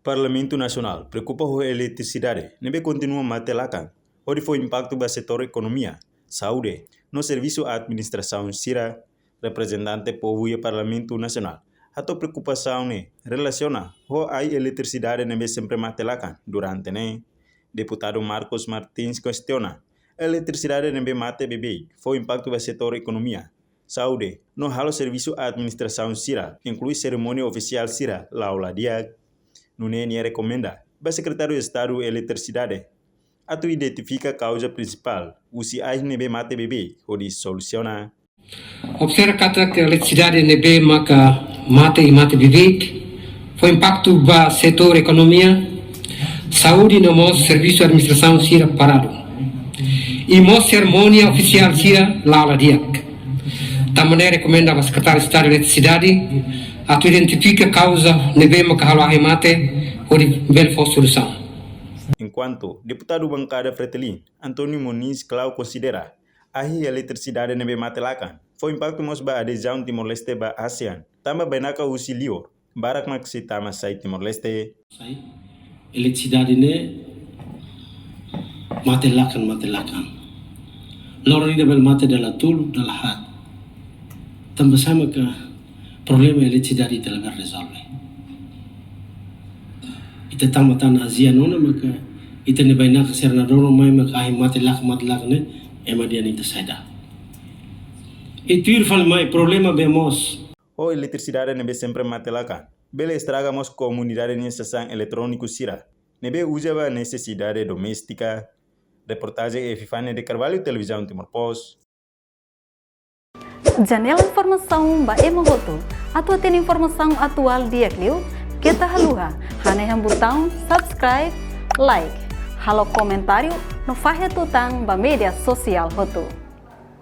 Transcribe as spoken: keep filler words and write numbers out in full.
Parlamentu Nasionál preokupa ho eletrisidade ne'ebé kontinua mate lakan, hodi fó impaktu ba setór ekonomia, saúde, no servisu administrasaun sira. Reprezentante povu iha Parlamentu Nasionál hato'o preokupasaun ne'e relasiona ho ai eletrisidade ne'ebé sempre mate lakan durante ne'e. Deputadu Marcos Martins kestiona: eletrisidade ne'ebé mate beibeik fó impaktu ba setór ekonomia, saúde, no halo servisu administrasaun sira, inklui serimónia ofisiál sira la'o la di'ak. Nune'e nia rekomenda ba Sekretáriu Estadu Eletrisidade atu identifika kauza prinsipál husi ai ne'ebé mate beibeik hodi solusiona. Observa katak eletrisidade ne'ebé maka mate i mate beibeik fó impaktu ba setór ekonomia, saúde no mós servisu administrasaun sira paradu. I mós serimónia ofisiál sira la'o la di'ak. Tanba ne'e rekomenda ba Sekretáriu Estadu Eletrisidade atu identifika kauza ne'ebé maka halo ai mate hodi bele fó solusaun. Enkuantu deputadu bankada Fretilin, António Moniz Claro konsidera ai eletrisidade ne'ebé mate lakan fó impaktu mós ba adezaun Timor-Leste ba ASEAN, tanba bainaka husi liur barak mak sei tama sai Timor-Leste. Sai, eletrisidade ne'e mate lakan, mate lakan. Loron ida bele mate dala tolu, dala haat. Tanba sá maka problema eletrisidade ita labele rezolve? Ita tama tan ASEAN ona maka ita-nia bainaka sira nadoron mai maka ai mate lakan, mate lakan ne'e ema dehan ita saida. I tuir fali mai problema bee moos. Ho eletrisidade ne'ebé sempre mate lakan, bele estraga mós komunidade nia sasán eletróniku sira ne'ebé uza ba nesesidade doméstika. Reportajen Epifania de Carvalho, Televizaun Timor Post. Janela informasaun ba ema hotu. Atu hatene informasaun atuál di'ak liu, keta haluha hanehan butaun subscribe, like, halo komentáriu no fahe tutan ba média sosiál hotu.